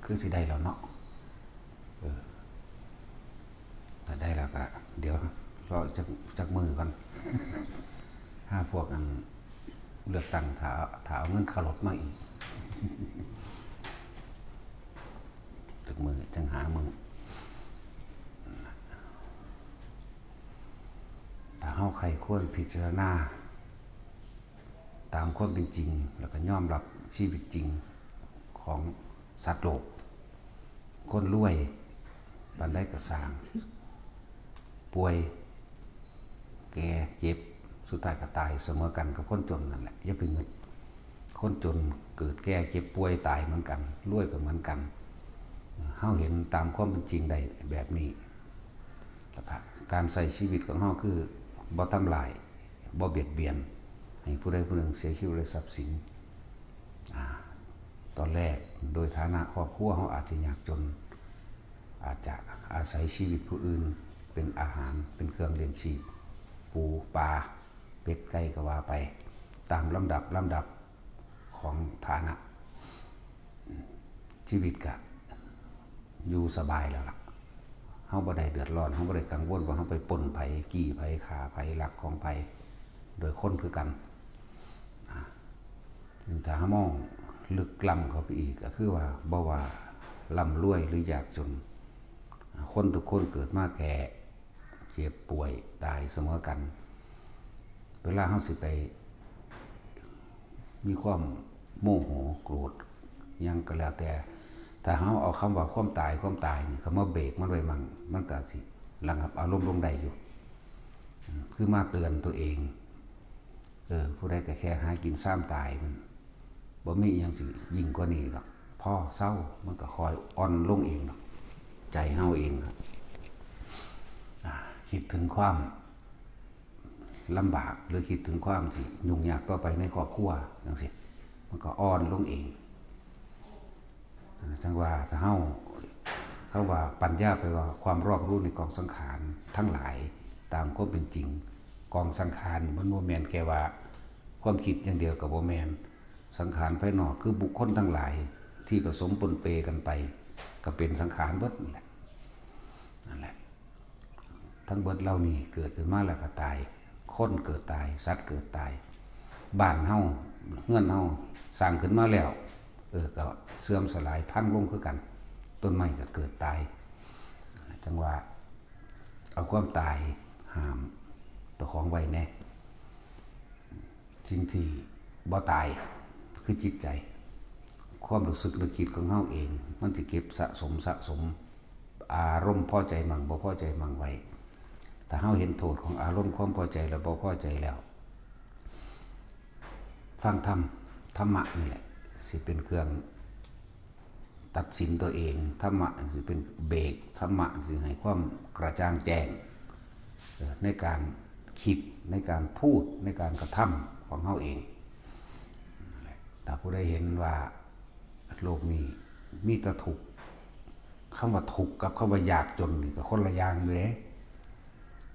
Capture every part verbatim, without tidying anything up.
คือสิได้แล้วเนาะ เออ ถ้าได้แล้วก็ เดี๋ยวรอจัก จักมื้อก่อน หาพวกอันเลือกตั้ง ถ้า ถ้าเอาเงินค่ารถมาอีก จักมื้อจั่งหามื้อ ถ้าเฮาใคร่ครวญพิจารณา ตามความเป็นจริง แล้วก็ยอมรับชีวิตจริงของสัตว์โลก คนรวยปานใดก็ซ่าง ป่วย แก่ เจ็บ สุดท้ายก็ตายเสมอกันกับคนจนนั่นแหละ อย่าไปงึด คนจนเกิด แก่ เจ็บ ป่วย ตายเหมือนกัน รวยก็เหมือนกัน เฮาเห็นตามความเป็นจริงได้แบบนี้ แล้วก็การใช้ชีวิตของเฮาคือบ่ทำร้าย บ่เบียดเบียน ให้ผู้ใดผู้หนึ่งเสียชีวิตและทรัพย์สิน อ่า ตอนแรกโดยฐานะครอบครัวเฮาอาจจะยากจน อาจจะอาศัยชีวิตผู้อื่นเป็นอาหาร เป็นเครื่องเลี้ยงชีพ ปู ปลา เป็ด ไก่ ก็ว่าไป ตามลำดับ ลำดับของฐานะ ชีวิตก็อยู่สบายแล้วล่ะ เฮาบ่ได้เดือดร้อน เฮาบ่ได้กังวลว่าเฮาไปปล้นไผ จี้ไผ ฆ่าไผ ลักของไผ โดยคนคือกัน อ่า ถ้าเฮามองลึกล้ำเข้าไปอีก ก็คือว่าบ่ว่าร่ำรวยหรือยากจน อ่า คนทุกคนเกิดมาแก่ เจ็บป่วย ตายเสมอกัน เวลาเฮาสิไป มีความโมโห โกรธ หยังก็แล้วแต่ ถ้าเฮาเอาคำว่าความตาย ความตายนี่เข้ามาเบรกมันไว้มั่ง มันก็สิระงับอารมณ์ลงได้อยู่ อืม คือมาเตือนตัวเอง เออ ผู้ใดก็แค่หากินซ่ามตาย มันบ่มีอิหยังสิยิ่งกว่านี้ดอก พอเซา มันก็ค่อยอ่อนลงเองดอก ใจเฮาเองครับ อ่า คิดถึงความลำบาก หรือคิดถึงความสิยุ่งยากต่อไปในครอบครัวจั่งซี้ มันก็อ่อนลงเอง จั่งว่าถ้าเฮา คำว่าปัญญาแปลว่าความรอบรู้ในกองสังขารทั้งหลายตามความเป็นจริง กองสังขารมันบ่แม่นแค่ว่าความคิดอย่างเดียวก็บ่แม่น สังขารภายนอกคือบุคคลทั้งหลายที่ผสมปนเปกันไป ก็เป็นสังขารเบิดนั่นแหละ นั่นแหละ ทั้งเบิดเหล่านี้เกิดขึ้นมาแล้วก็ตาย คนเกิดตาย สัตว์เกิดตาย บ้านเฮา เฮือนเฮาสร้างขึ้นมาแล้ว เออ ก็เสื่อมสลายพังลงคือกัน ต้นไม้ก็เกิดตาย จั่งว่าเอาความตายห้ามเจ้าของไว้แหน่ สิ่งที่บ่ตายคือจิตใจ ความรู้สึกนึกคิดของเฮาเอง มันสิเก็บสะสม สะสม อารมณ์พอใจมั่งบ่พอใจมั่งไว้ ถ้าเฮาเห็นโทษของอารมณ์ความพอใจและบ่พอใจแล้ว ฟังธรรม ธรรมะนี่แหละ สิเป็นเครื่องตัดสินตัวเอง ธรรมะสิเป็นเบรก ธรรมะสิให้ความกระจ่างแจ้ง เอ่อ ในการคิด ในการพูด ในการกระทำของเฮาเอง ถ้าผู้ใดเห็นว่าโลกนี้มีแต่ทุกข์ คำว่าทุกข์กับคำว่ายากจนนี่ก็คนละอย่างอยู่เด้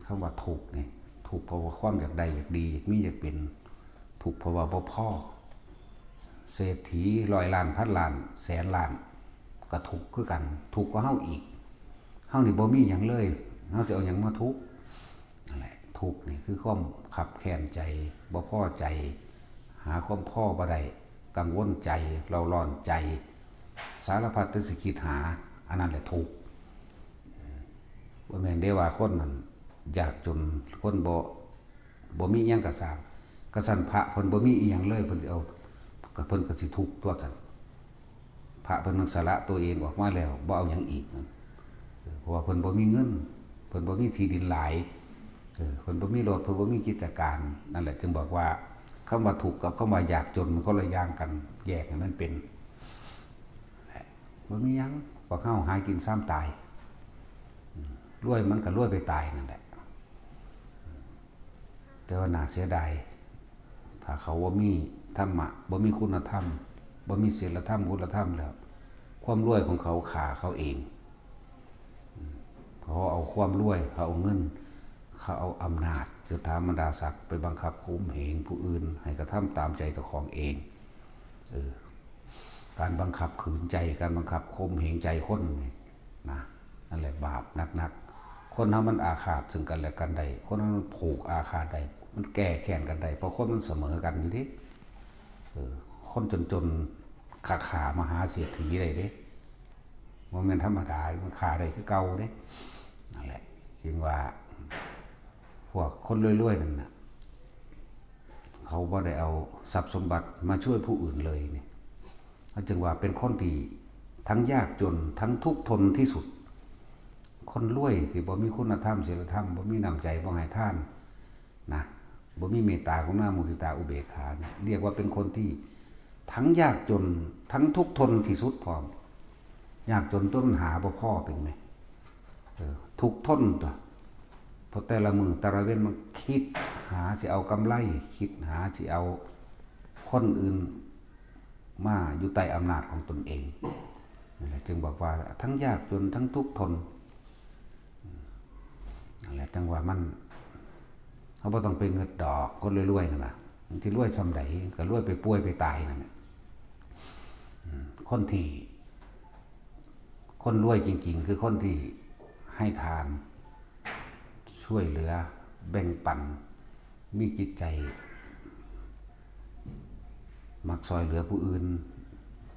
คำว่าทุกข์นี่ ทุกข์เพราะว่าความอยากได้อยากดี อยากมีอยากเป็น ทุกข์เพราะว่าบ่พอ เศรษฐีร้อยล้าน พันล้าน แสนล้าน ก็ทุกข์คือกัน ทุกข์กว่าเฮาอีก เฮานี่บ่มีหยังเลย เฮาสิเอาหยังมาทุกข์ นั่นแหละ ทุกข์นี่คือความคับแค้นใจ บ่พอใจ หาความพอบ่ได้ กังวลใจ เร่าร้อนใจ สารพัดที่สิคิดหา อันนั้นแหละทุกข์ บ่แม่นเด้ว่าคนนั้นยากจน คนบ่ บ่มีอิหยังก็ซ่าง กะซั้นพระเพิ่นบ่มีอิหยังเลย เพิ่นสิเอา ก็เพิ่นก็สิทุกข์ตั๊วซั้น พระเพิ่นต้องสละตัวเองออกมาแล้ว บ่เอาหยังอีกนั่น เออ เพราะว่าเพิ่นบ่มีเงิน เพิ่นบ่มีที่ดินหลาย เออ เพิ่นบ่มีรถ เพิ่นบ่มีกิจการ นั่นแหละจึงบอกว่า คำว่าทุกข์กับคำว่ายากจนมันคนละอย่างกัน แยกให้มันเป็น บ่มีหยัง พวกเฮาหากินซ่ามตาย อืม รวยมันก็รวยไปตายนั่นแหละ แต่ว่าน่าเสียดาย ถ้าเขาบ่มีธรรมะ บ่มีคุณธรรม บ่มีศีลธรรม คุณธรรมแล้ว ความรวยของเขาฆ่าเขาเอง อืม เขาเอาความรวย เขาเอาเงิน เขาเอาอำนาจ ยศถาบรรดาศักดิ์ ไปบังคับข่มเหงผู้อื่น ให้กระทำตามใจเจ้าของเอง เออ การบังคับขืนใจ การบังคับข่มเหงใจคนนี่นะ นั่นแหละบาปหนักๆ คนเฮามันอาฆาตซึ่งกันและกันได้ คนเฮามันผูกอาฆาตได้ มันแก้แค้นกันได้ เพราะคนมันเสมอกันอยู่เด้ เออ คนจนๆ ก็ฆ่ามหาเศรษฐีได้เด้ บ่แม่นธรรมดา มันฆ่าได้คือเก่าเด้ นั่นแหละ จึงว่า พวกคนรวยๆ นั่นน่ะ เขาบ่ได้เอาทรัพย์สมบัติมาช่วยผู้อื่นเลยนี่ เขาจึงว่าเป็นคนที่ทั้งยากจนทั้งทุกข์ทนที่สุด คนรวยที่บ่มีคุณธรรมศีลธรรม บ่มีน้ำใจ บ่ให้ทานนะ บ่มีเมตตากรุณามุทิตาอุเบกขาเนี่ย เรียกว่าเป็นคนที่ทั้งยากจนทั้งทุกข์ทนที่สุดพร้อม ยากจนจนหาบ่พอเป็นไหม เออ ทุกข์ทนตัว เพราะแต่ละมื้อแต่ละเว็นมันคิดหาสิเอากำไร คิดหาสิเอาคนอื่นมาอยู่ใต้อำนาจของตนเอง นั่นแหละจึงบอกว่าทั้งยากจนทั้งทุกข์ทน นั่นแหละจังว่ามัน เขาบ่ต้องไปเงิดดอก คนรวยๆ นั่นน่ะ มันสิรวยส่ำใด ก็รวยไปป่วยไปตายนั่นแหละ อืม คนที่ คนรวยจริงๆ คือคนที่ให้ทาน ช่วยเหลือ แบ่งปัน มีจิตใจ มักซอยเหลือผู้อื่น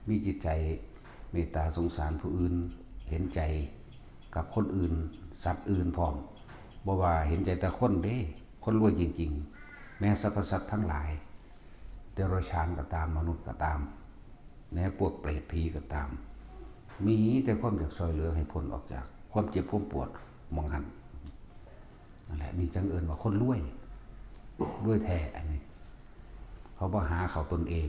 มีจิตใจเมตตาสงสารผู้อื่น เห็นใจกับคนอื่น สัตว์อื่นพร้อม บ่ว่าเห็นใจแต่คนเด้ คนรวยจริงๆ แม้สรรพสัตว์ทั้งหลาย เดรัจฉานก็ตาม มนุษย์ก็ตาม แม้พวกเปรตผีก็ตาม มีแต่ความอยากซอยเหลือให้พ้นออกจากความเจ็บความปวดหม่องหั้น นั่นแหละ นี่จังเอิ้นว่าคนรวย รวยแท้อันนี้ เขาบ่หาเขาตนเอง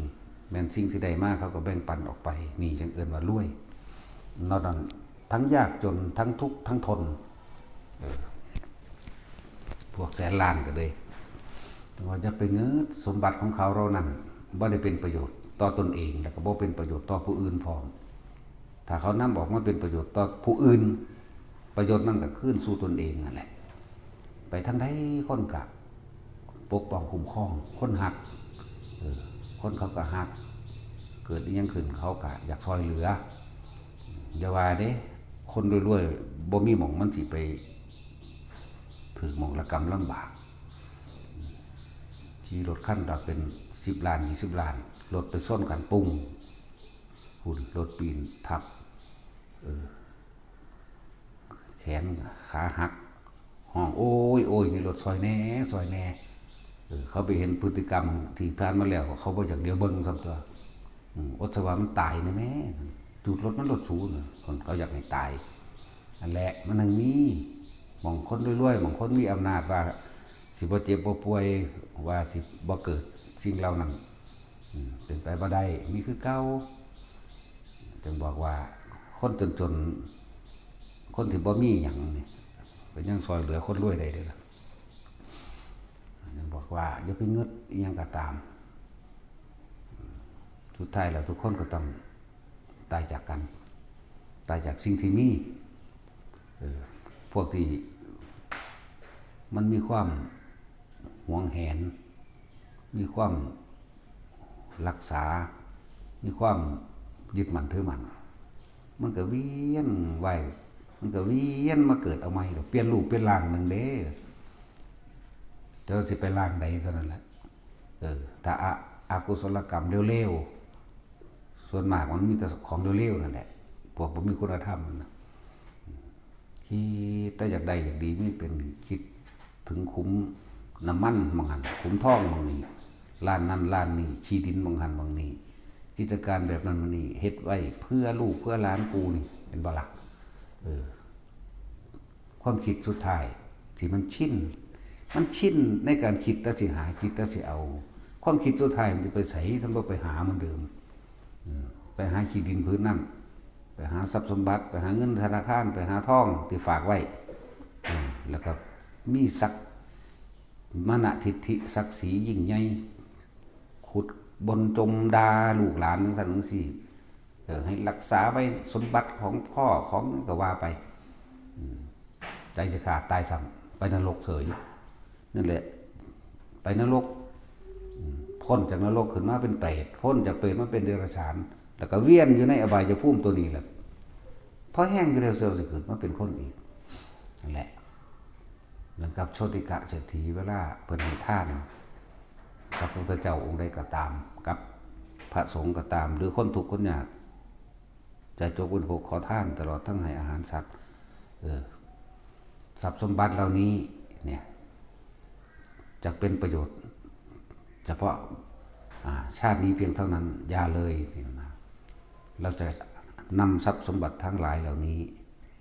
แม่นสิ่งที่ได้มาเขาก็แบ่งปันออกไป นี่จังเอิ้นว่ารวย นอกนั้นทั้งยากจนทั้งทุกข์ทั้งทน เออ พวกแสนล้านก็เลย แต่ว่าอย่าไปเงิดสมบัติของเขาเหล่านั้น บ่ได้เป็นประโยชน์ต่อตนเอง แล้วก็บ่เป็นประโยชน์ต่อผู้อื่นพร้อม ถ้าเขานำออกมาเป็นประโยชน์ต่อผู้อื่น ประโยชน์นั้นก็คืนสู่ตนเองนั่นแหละ ไปทางใดคนก็ปกป้องคุ้มครอง คนฮัก เออ คนเขาก็ฮัก เกิดอิหยังขึ้นเขาก็อยากซอยเหลือ อย่าว่าเด้ คนรวยๆ บ่มีหม่องมันสิไปถืกหม่องละกำลำบาก ขี่รถคันละเป็นสิบล้าน ยี่สิบล้าน รถไปชนกันปุ้ง พุ่น รถปีนทับ เออ แขนขาหัก ฮ้อง "โอ้ย โอ้ย นี่รถซอยแหน่ ซอยแหน่" เออ เขาไปเห็นพฤติกรรมที่ผ่านมาแล้ว เขาบ่อยากเหลียวเบิ่งซ้ำตัว อืม อดสว่ามันตายแน่แม่ จูดรถมันรถสูน คนเขาอยากให้ตาย นั่นแหละ มันยังมี หม่องคนรวยๆ หม่องคนมีอำนาจว่าสิบ่เจ็บบ่ป่วย ว่าสิบ่เกิดสิ่งเหล่านั้น อืม เป็นไปบ่ได้ มีคือเก่า จึงบอกว่าคนจนๆ คนที่บ่มีหยังนี่ ก็ยังซอยเหลือคนรวยได้เด้อล่ะ จึงบอกว่าอย่าไปเงิดอิหยังก็ตาม สุดท้ายแล้วทุกคนก็ต้องตายจากกัน ตายจากสิ่งที่มี เออ พวกที่มันมีความหวงแหน มีความรักษา มีความยึดมั่นถือมั่น มันก็เวียนว่าย มันก็เวียนมาเกิดเอาใหม่ดอก เปลี่ยนรูปเปลี่ยนร่างหนึ่งเด้ แต่ว่าสิไปร่างใดเท่านั้นแหละ เออ ถ้าอ-, อกุศลกรรมเร็วๆ ส่วนมากมันมีแต่ของเร็วๆ นั่นแหละ พวกบ่มีคุณธรรมนั่นน่ะ คิดแต่อยากได้อยากดี มีเป็นคิดถึงขุมน้ำมันหม่องหั้น ขุมทองหม่องนี้ ร้านนั้นร้านนี้ ที่ดินหม่องหั้นหม่องนี้ กิจการแบบนั้นหม่องนี้ เฮ็ดไว้เพื่อลูกเพื่อหลานกูนี่ เป็นบ่ล่ะ เออ ความคิดสุดท้ายที่มันชิน มันชินในการคิดแต่สิหา คิดแต่สิเอา ความคิดสุดท้ายมันจะไปไส มันบ่ไปหาเหมือนเดิม อืม ไปหาที่ดินผืนนั้น ไปหาทรัพย์สมบัติ ไปหาเงินธนาคาร ไปหาทองที่ฝากไว้ อืม แล้วก็มีศักดิ์ มานะทิฐิ ศักดิ์ศรียิ่งใหญ่ ขุดบ่อนจมด่าลูกหลานจังซั่นจังซี่ เออ ให้รักษาไว้สมบัติของพ่อของก็ว่าไป อืม ใจสิขาดตายซ้ำ ไปนรกเฉย นั่นแหละ ไปนรก อืม พ้นจากนรกขึ้นมาเป็นเปรต พ้นจากเปรตมาเป็นเดรัจฉาน แล้วก็เวียนอยู่ในอบายภูมิตัวนี้แหละ พอแห้งอยู่แล้วเสียวสิขึ้นมาเป็นคนอีก นั่นแหละ เหมือนกับโชติกะเศรษฐีเวลาเพิ่นให้ทาน กับพระพุทธเจ้าองค์ใดก็ตาม กับพระสงฆ์ก็ตาม หรือคนทุกข์คนยาก จะจกเป็นพวกขอทานตลอดทั้งให้อาหารสัตว์ เออ ทรัพย์สมบัติเหล่านี้เนี่ย จะเป็นประโยชน์ เฉพาะ อ่า ชาตินี้เพียงเท่านั้น อย่าเลยเนี่ยนะ เราจะนำทรัพย์สมบัติทั้งหลายเหล่านี้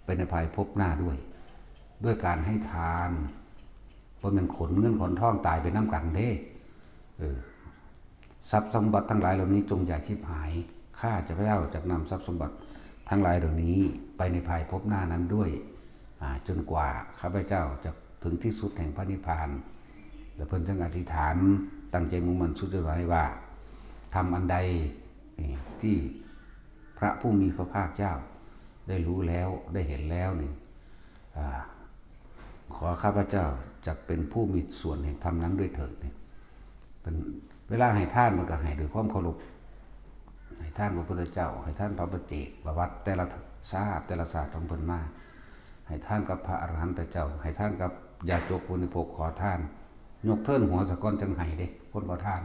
ไปในภายภพหน้าด้วย ด้วยการให้ทาน เพราะมันขนเงินขนทองตายไปน้ำกันเด้ เออ ทรัพย์สมบัติทั้งหลายเหล่านี้จงอย่าชิบหาย ข้าพเจ้าจะนำทรัพย์สมบัติทั้งหลายเหล่านี้ไปในภายภพหน้านั้นด้วย อ่า จนกว่าข้าพเจ้าจะถึงที่สุดแห่งพระนิพพาน แล้วเพิ่นจึงอธิษฐานตั้งใจมุ่งมั่นสุดจะไว้ว่า ทำอันใด นี่ ที่พระผู้มีพระภาคเจ้าได้รู้แล้วได้เห็นแล้วนี่ อ่า ขอข้าพเจ้าจักเป็นผู้มีส่วนแห่งธรรมนั้นด้วยเถิดนี่ เป็นเวลาให้ทานมันก็ให้ด้วยความเคารพ ให้ทานพระพุทธเจ้า ให้ทานพระปัจเจกประวัติแต่ละศาสตร์แต่ละศาสตร์ของเพิ่นมา ให้ทานกับพระอรหันตเจ้า ให้ทานกับญาติโยมผู้บริโภคขอทาน ยกเทินหัวสะก่อนจังให้เด้ คนขอทาน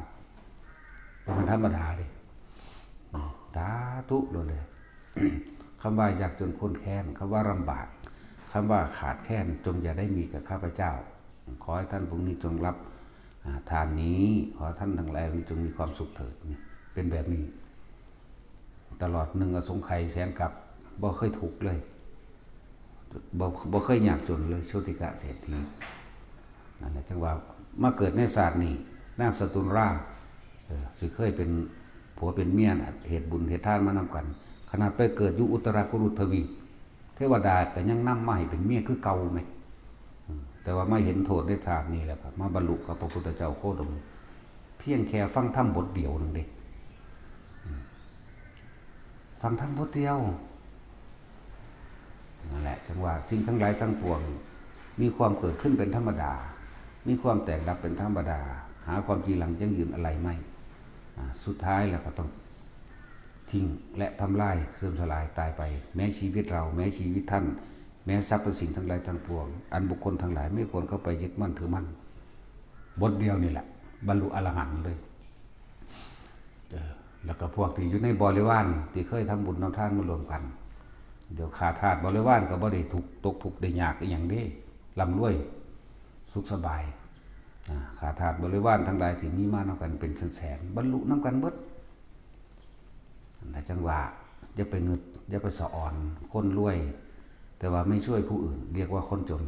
บ่แม่นธรรมดาเด้ สาธุเลย คำว่ายากจนข้นแค้น คำว่าลำบาก คำว่าขาดแคลน จงอย่าได้มีกับข้าพเจ้า ขอให้ท่านพวกนี้จงรับ อ่า ทานนี้ ขอท่านทั้งหลายนี้จงมีความสุขเถิด เนี่ย เป็นแบบนี้ ตลอดหนึ่งอสงไขยแสนกัป บ่เคยทุกข์เลย บ่ บ่เคยยากจนเลย โชติกะเศรษฐี นั่นแหละ จังว่ามาเกิดในชาตินี้ นางสตุลรา เออ สิเคยเป็นผัวเป็นเมียน่ะ เฮ็ดบุญเฮ็ดทานมานำกัน ขนาดไปเกิดอยู่อุตรากุรุทวีป เทวดาก็ยังนำมาให้เป็นเมียคือเก่าแหม อืม แต่ว่ามาเห็นโทษในชาตินี้แล้วก็มาบรรลุกับพระพุทธเจ้าโคดม เพียงแค่ฟังธรรมบทเดียวหนึ่งเด้ อืม ฟังธรรมบทเดียว นั่นแหละ จังว่าสิ่งทั้งหลายทั้งปวง มีความเกิดขึ้นเป็นธรรมดา มีความแตกดับเป็นธรรมดา หาความจีรังยั่งยืนอะไรไม่ อ่า สุดท้ายแล้วก็ต้องทิ้งและทำลาย เสื่อมสลายตายไป แม้ชีวิตเรา แม้ชีวิตท่าน แม้สรรพสิ่งทั้งหลายทั้งปวง อันบุคคลทั้งหลายไม่ควรเข้าไปยึดมั่นถือมั่น บทเดียวนี่แหละ บรรลุอรหันต์เลย เออ แล้วก็พวกที่อยู่ในบริวารที่เคยทำบุญทำทานมารวมกัน เดี๋ยวขาดธาตุบริวารก็บ่ได้ทุกข์ ตกทุกข์ได้ยากอีหยังเด้ ร่ำรวย สุขสบาย อ่า ขาดธาตุบริวารทั้งหลายที่มีมานำกันเป็นแสนๆ บรรลุนำกันเบิด นั่นแหละจังว่า อย่าไปงึด อย่าไปสะออน คนรวย แต่ว่าไม่ช่วยผู้อื่น เรียกว่าคนจน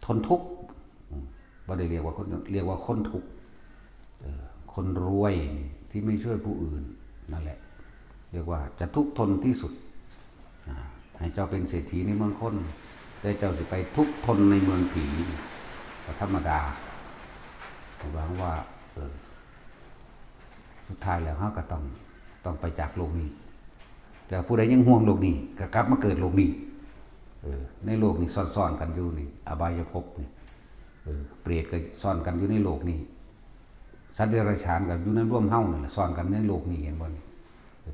ทนทุกข์ อืม บ่ได้เรียกว่าคนจน เรียกว่าคนทุกข์ เออ คนรวยที่ไม่ช่วยผู้อื่น นั่นแหละ เรียกว่าจะทุกข์ทนที่สุด อ่า ให้เจ้าเป็นเศรษฐีในเมืองคน แต่เจ้าสิไปทุกข์ทนในเมืองผี ก็ธรรมดา หวังว่า เออ สุดท้ายแล้วเราก็ต้อง ต้องไปจากโลกนี้ แต่ผู้ใดยังห่วงโลกนี้ ก็กลับมาเกิดโลกนี้ เออ ในโลกนี้ซ่อนๆกันอยู่นี่ อบายภพนี่ เออ เปรตก็ซ่อนกันอยู่ในโลกนี้ สัตว์เดรัจฉานก็อยู่ในร่วมเฮานั่นแหละ ซ่อนกันในโลกนี้ เห็นบ่นี่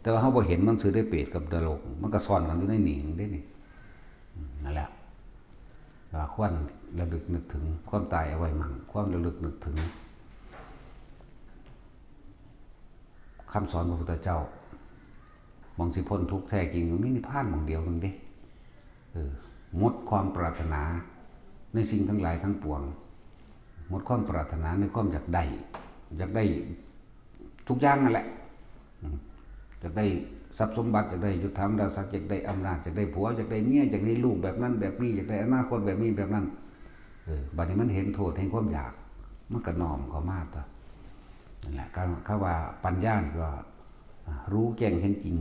แต่ว่าเฮาบ่เห็นมันซื่อได้ เปรตกับนรก มันก็ซ่อนกันอยู่ในนี่เด้นี่ อืม นั่นแหละ ว่าควรระลึกนึกถึงความตายเอาไว้มั่ง ความระลึกนึกถึงคำสอนพระพุทธเจ้า หม่องสิพ้นทุกข์แท้จริง มีนิพพานหม่องเดียวหนึ่งเด้ เออ หมดความปรารถนาในสิ่งทั้งหลายทั้งปวง หมดความปรารถนาในความอยากได้ อยากได้ทุกอย่างนั่นแหละ อืม อยากได้ทรัพย์สมบัติ อยากได้ยศถาบรรดาศักดิ์ อยากได้อำนาจ อยากได้ผัว อยากได้เมีย อยากได้ลูกแบบนั้นแบบนี้ อยากได้อนาคตแบบนี้แบบนั้น เออ บัดนี้มันเห็นโทษแห่งความอยาก มันก็น้อมเข้ามาตัว นั่นแหละ คำ คำว่าปัญญานี่ก็ อ่า รู้แจ้งเห็นจริง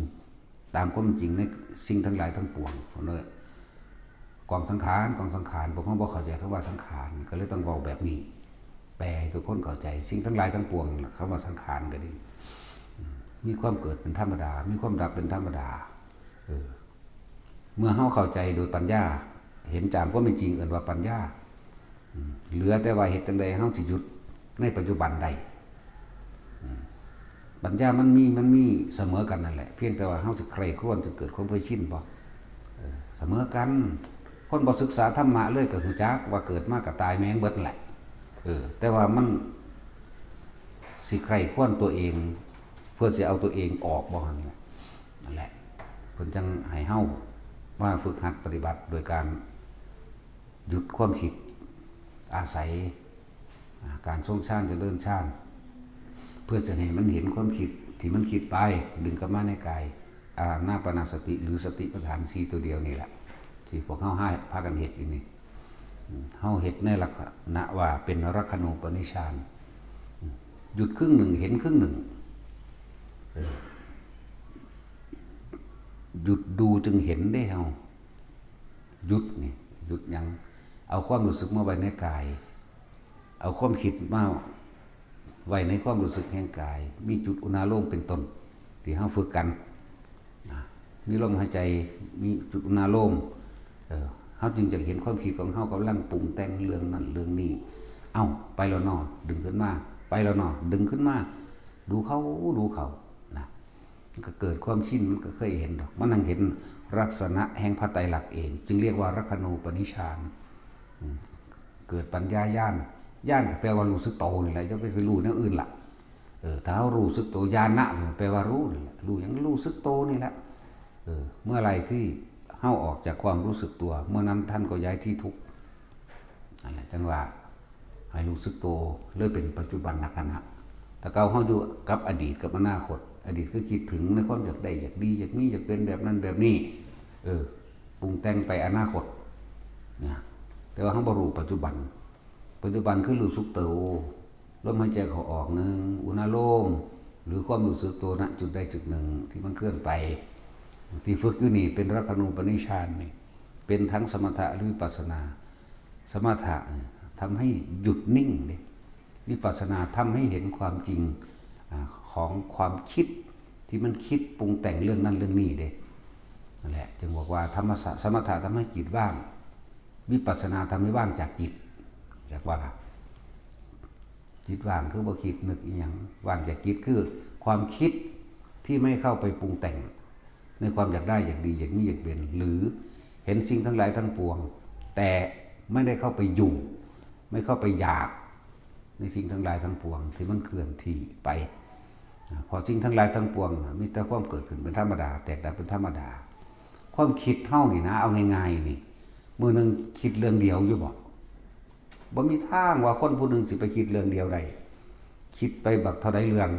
ตามความจริงในสิ่งทั้งหลายทั้งปวง เพิ่นว่า กองสังขาร กองสังขาร พวกเฮาบ่เข้าใจคำว่าสังขาร ก็เลยต้องเว้าแบบนี้ แปลให้ทุกคนเข้าใจ สิ่งทั้งหลายทั้งปวง คำว่าสังขารก็ดี อืม มีความเกิดเป็นธรรมดา มีความดับเป็นธรรมดา เออ เมื่อเฮาเข้าใจโดยปัญญา เห็นตามความเป็นจริง เอิ้นว่าปัญญา อืม เหลือแต่ว่าเฮ็ดจั่งใดเฮาสิหยุดในปัจจุบันได้ อืม ปัญญามันมี มันมีเสมอกันนั่นแหละ เพียงแต่ว่าเฮาสิใคร่ครวญจนเกิดความเคยชินบ่ เออ เสมอกัน คนบ่ศึกษาธรรมะเลยก็ฮู้จักว่าเกิดมาก็ตายแม่งเบิดนั่นแหละ เออ แต่ว่ามันสิใคร่ครวญตัวเอง เพื่อสิเอาตัวเองออกบ่หั่นแหละ นั่นแหละ เพิ่นจังให้เฮามาฝึกหัดปฏิบัติโดยการหยุดความคิด อาศัย อ่า การทรงฌานเจริญฌาน เพื่อจะให้มันเห็นความคิดที่มันคิดไป ดึงกลับมาในกาย อานาปานสติ หรือสติปัฏฐานสี่ตัวเดียวนี่แหละ ที่พวกเฮาหาพากันเฮ็ดอยู่นี่ อืม เฮาเฮ็ดในลักษณะว่าเป็นรักขณูปนิชฌาน อืม หยุดครึ่งหนึ่ง เห็นครึ่งหนึ่ง เออ หยุดดูจึงเห็นเด้เฮา หยุดนี่ หยุดหยัง เอาความรู้สึกมาไว้ในกาย เอาความคิดมาไว้ในความรู้สึกแห่งกาย มีจุดอุณาโลมเป็นต้น ที่เฮาฝึกกัน นะ มีลมหายใจ มีจุดอุณาโลม เออ เฮาจึงจะเห็นความคิดของเฮากำลังปรุงแต่งเรื่องนั้นเรื่องนี้ เอ้า ไปแล้วเนาะ ดึงขึ้นมา ไปแล้วเนาะ ดึงขึ้นมา ดูเขา ดูเขา นะ มันก็เกิดความชิน มันก็เคยเห็นดอก มันนั่งเห็นลักษณะแห่งพระไตรลักษณ์เอง จึงเรียกว่ารักขณูปนิชฌาน อืม เกิดปัญญาญาณ ญาณก็แปลว่ารู้สึกโตนี่แหละ จะไป ไปรู้แนวอื่นล่ะ เออ ถ้าเฮารู้สึกโต ญาณะนี่แปลว่ารู้นี่แหละ รู้หยัง รู้สึกโตนี่แหละ เออ เมื่อไหร่ที่เฮาออกจากความรู้สึกตัว เมื่อนั้นท่านก็ย้ายที่ทุกข์ นั่นแหละ จังว่าให้รู้สึกโต เลยเป็นปัจจุบันขณะ แต่เก่าเฮาอยู่กับอดีตกับอนาคต อดีตคือคิดถึงในความอยากได้ อยากดี อยากมี อยากเป็นแบบนั้นแบบนี้ เออ ปรุงแต่งไปอนาคต นะ แต่ว่าเฮาบ่รู้ปัจจุบัน ปัจจุบันคือรู้สึกโต ลมหายใจเข้าออกหนึ่ง อุณาโลม หรือความรู้สึกโต ณ จุดใดจุดหนึ่งที่มันเคลื่อนไป ที่ฝึกอยู่นี่เป็นรักขณูปนิชฌานนี่ เป็นทั้งสมถะหรือวิปัสสนา สมถะเนี่ยทำให้หยุดนิ่งเด้ วิปัสสนาทำให้เห็นความจริง อ่า ของความคิดที่มันคิดปรุงแต่งเรื่องนั้นเรื่องนี้เด้ นั่นแหละ จึงบอกว่าธรรมะ สมถะทำให้จิตว่าง วิปัสสนาทำให้ว่างจากจิต เรียกว่า จิตว่างคือบ่คิดนึกอิหยัง ว่างจากจิตคือความคิดที่ไม่เข้าไปปรุงแต่ง ในความอยากได้ อยากดี อยากมี อยากเป็น หรือเห็นสิ่งทั้งหลายทั้งปวง แต่ไม่ได้เข้าไปอยู่ ไม่เข้าไปอยากในสิ่งทั้งหลายทั้งปวงที่มันเคลื่อนที่ไป อ่า เพราะสิ่งทั้งหลายทั้งปวงน่ะมีแต่ความเกิดขึ้นเป็นธรรมดา แตกดับเป็นธรรมดา ความคิดเฮานี่นะ เอาง่ายๆนี่ มื้อหนึ่งคิดเรื่องเดียวอยู่บ่ บ่มีทางว่าคนผู้หนึ่งสิไปคิดเรื่องเดียวได้ คิดไปบักเท่าใดเรื่อง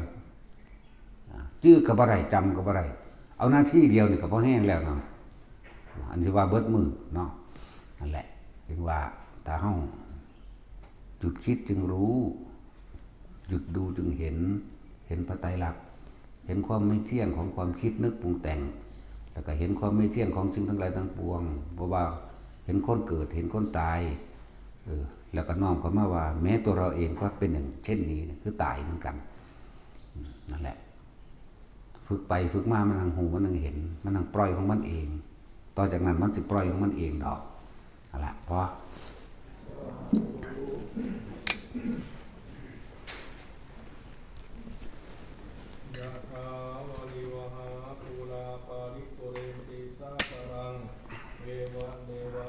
อ่า จื้อก็บ่ได้ จำก็บ่ได้ เอานาทีเดียวนี่ก็พอแฮงแล้วเนาะ อันที่ว่าเบิดมื้อเนาะ นั่นแหละ จึงว่าถ้าเฮาหยุดคิดจึงรู้ หยุดดูจึงเห็น เห็นพระไตรลักษณ์ เห็นความไม่เที่ยงของความคิดนึกปรุงแต่ง แล้วก็เห็นความไม่เที่ยงของสิ่งทั้งหลายทั้งปวง เพราะว่าเห็นคนเกิด เห็นคนตาย เออ แล้วก็น้อมเข้ามาว่า แม้ตัวเราเองก็เป็นอย่างเช่นนี้ คือตายเหมือนกัน อืม นั่นแหละ ฝึกไปฝึกมา มันนั่งฮู้ มันนั่งเห็น มันนั่งปล่อยของมันเอง ต่อจากนั้นมันสิปล่อยของมันเองดอก เอาละ พอ ยะถาวาริวหาปูราปาริปุเรนติสาคารัง เอวะเมวะ